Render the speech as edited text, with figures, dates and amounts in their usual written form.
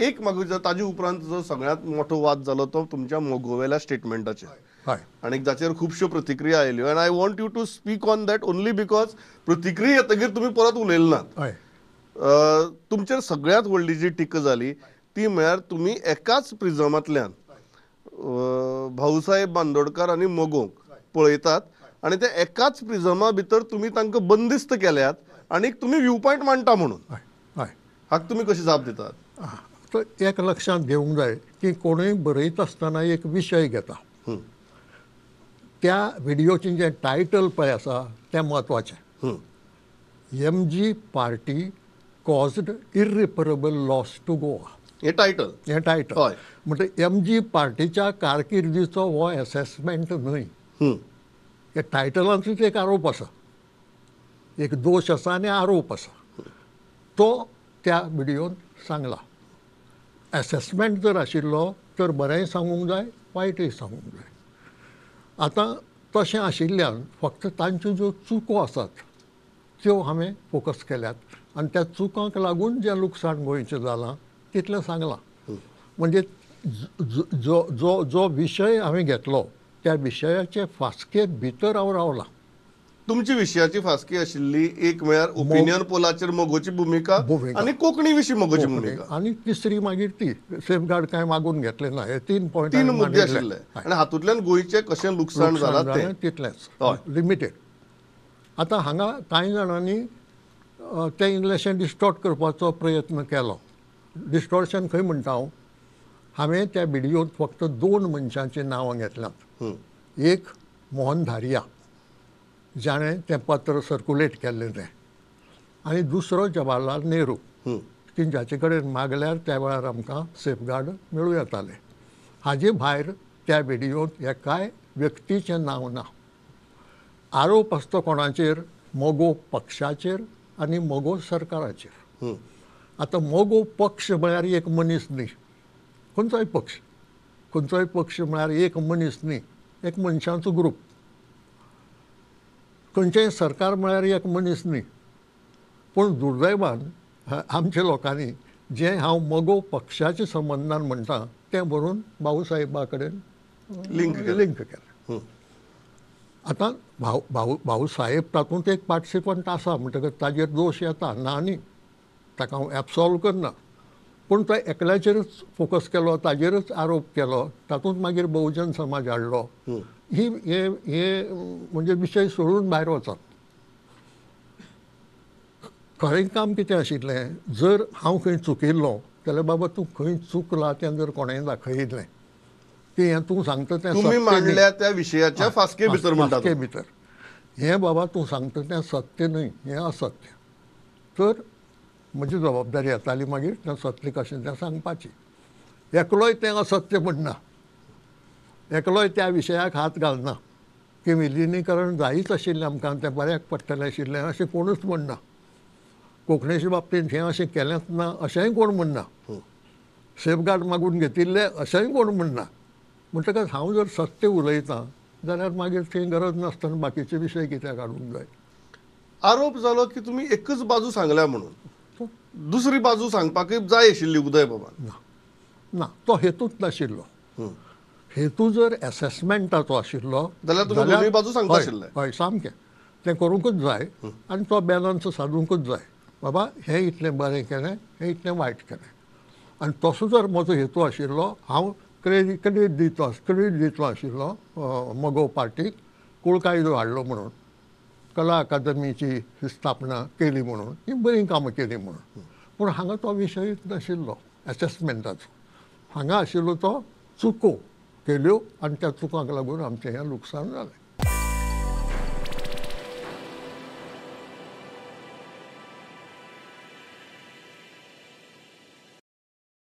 एक म्हाका ताजे उपरांत जो सगळ्यांत मोठो वाद जालो तो तुमच्या मगोवेल्या स्टेटमेंटाचेर, आनी जाचेर खुबश्यो प्रतिक्रिया आयल्यो. And I want you to speak on that only because प्रतिक्रिया येतकीर तुमी परत उलयले नात. तुमचेर सगळ्यांत व्हडली जी टिका जाली ती म्हळ्यार तुमी एकाच प्रिजमांतल्यान भाऊसाहेब बांदोडकर आनी मगोक पळयतात आनी ते एकाच प्रिजमा भितर तुमी तांकां बंदिस्त केल्यात आनी तुमी व्यू पॉयंट मांडटा म्हणून. हाका तुमी कशी जाप दितात? तर एक लक्षांत घेवंक जाय की कोणूय बरयता आसतना एक विशय घेता, त्या व्हिडियोचें जें टायटल पळय आसा तें म्हत्वाचें. MG party caused irreparable loss to Goa हें टायटल, हें टायटल म्हणटा. एम जी पार्टीच्या कारकिर्दीचो हो एसेसमेंट न्हय, हे टायटलांतूच एक आरोप आसा, एक दोश आसा आनी आरोप आसा, तो त्या व्हिडियोन सांगला. एसेसमेंट जर आशिल्लो तर बरेंय सांगूंक जाय, वायटय सांगूंक जाय. आतां तशें आशिल्ल्यान फक्त तांच्यो ज्यो चुको आसात त्यो हांवें फोकस केल्यात आनी त्या चुकांक लागून जें लुकसाण गोंयचें जालां तितलें सांगलां. म्हणजे जो जो जो विशय हांवें घेतलो त्या विशयाचे फास्के भितर हांव रावलां. तुमची विशयाची फास्की आशिल्ली एक म्हळ्यार ओपिनियन पोलाचेर मगोची भुमिका आनी कोंकणी विशीं मगोची भुमिका, आनी तिसरी मागीर ती सेफगार्ड कांय मागून घेतले ना. हे तीन पॉयंट, तीन मुद्दे आशिल्ले आनी हातूंतल्यान गोंयचें कशें लुकसाण जालां तें तितलेंच लिमिटेड. आतां हांगा कांय जाणांनी तें इल्लेशें डिस्टॉर्ट करपाचो प्रयत्न केलो. डिस्टॉर्शन खंय म्हणटा हांव, हांवें त्या व्हिडियोंत फक्त दोन मनशांचीं नांवां घेतल्यांत. एक मोहन धारिया जाणें तें पत्र सर्कुलेट केल्लें तें, आनी दुसरो जवाहरलाल नेहरू की जाचे कडेन मागल्यार त्या वेळार आमकां सेफगार्ड मेळूं येतालें. हाजे भायर त्या व्हिडियोंत एकाय व्यक्तीचें नांव ना. आरोप आसतो कोणाचेर? मगो पक्षाचेर आनी मगो सरकाराचेर. आतां मगो पक्ष म्हळ्यार एक मनीस न्ही, खंयचोय पक्ष, खंयचोय पक्ष म्हळ्यार एक मनीस न्ही, एक मनशांचो ग्रूप. खंयचेंय सरकार म्हळ्यार एक मनीस न्ही. पूण दुर्दैवान आमच्या लोकांनी जें हांव मगो पक्षाच्या संबंदान म्हणटा तें बरोवन भाऊसाहेबा कडेन लिंक केलें. आतां भाऊ भाऊ भाऊसाहेब तातूंत एक पार्टिसिपंट आसा म्हणटकच ताजेर दोश येता ना न्ही, ताका हांव एब्सॉल्व करना, पूण तो एकल्याचेरच फोकस केलो, ताजेरच आरोप केलो, तातूंत मागीर बहुजन समाज हाडलो. ही हे हे म्हणजे विशय सोडून भायर वचप. खरें काम कितें आशिल्लें, जर हांव खंय चुकिल्लो जाल्यार बाबा तूं खंय चुकला तें जर कोणेंय दाखयिल्लें की हें तूं सांगता तें तुमी मांडल्या त्या विशयाच्या फास्के भितर, फास्के भितर हें बाबा तूं सांगता तें सत्य न्हय, हें असत्य, तर म्हजी जबाबदारी येताली मागीर तें सत्य कशें तें सांगपाची. एकलोय तें असत्य म्हणना, एकलोय त्या विशयाक हात घालना की विलिनीकरण जायच आशिल्लें आमकां, तें बऱ्याक पडटलें आशिल्लें अशें कोणूच म्हणना. कोंकणीच्या बाबतींत हें अशें केलेंच ना अशेंय कोण म्हणना, सेफगार्ड मागून घेतिल्ले अशेंय कोण म्हणना. म्हणटकच हांव जर सत्य उलयतां जाल्यार मागीर थंय गरज नासतना बाकीचे विशय कित्याक हाडूंक जाय. आरोप जालो की तुमी एकच बाजू सांगल्या म्हणून, दुसरी बाजू सांगपाकय जाय आशिल्ली उदय बाबान. ना ना, तो हेतूच नाशिल्लो. हेतू जर एसेसमेंटाचो आशिल्लो जाल्यार तुमी दोनूय बाजू सांगता आशिल्ले. हय, सामकें तें करूंकच जाय आनी तो बॅलन्स सादूंकच जाय. बाबा हें इतलें बरें केलें, हें इतलें वायट केलें, आनी तसो जर म्हजो हेतू आशिल्लो, हांव क्रेडीट दितलो, क्रेडीट दितलो आशिल्लो मगो पार्टीक, कूळ कायदो हाडलो म्हणून, कला अकादमीची स्थापना केली म्हणून, ही बरीं कामां केली म्हणून. पूण हांगा तो विशयूच नाशिल्लो एसेसमेंटाचो. हांगा आशिल्लो तो चुको केल्यो आनी त्या चुकांक लागून आमचें हें लुकसाण जालें.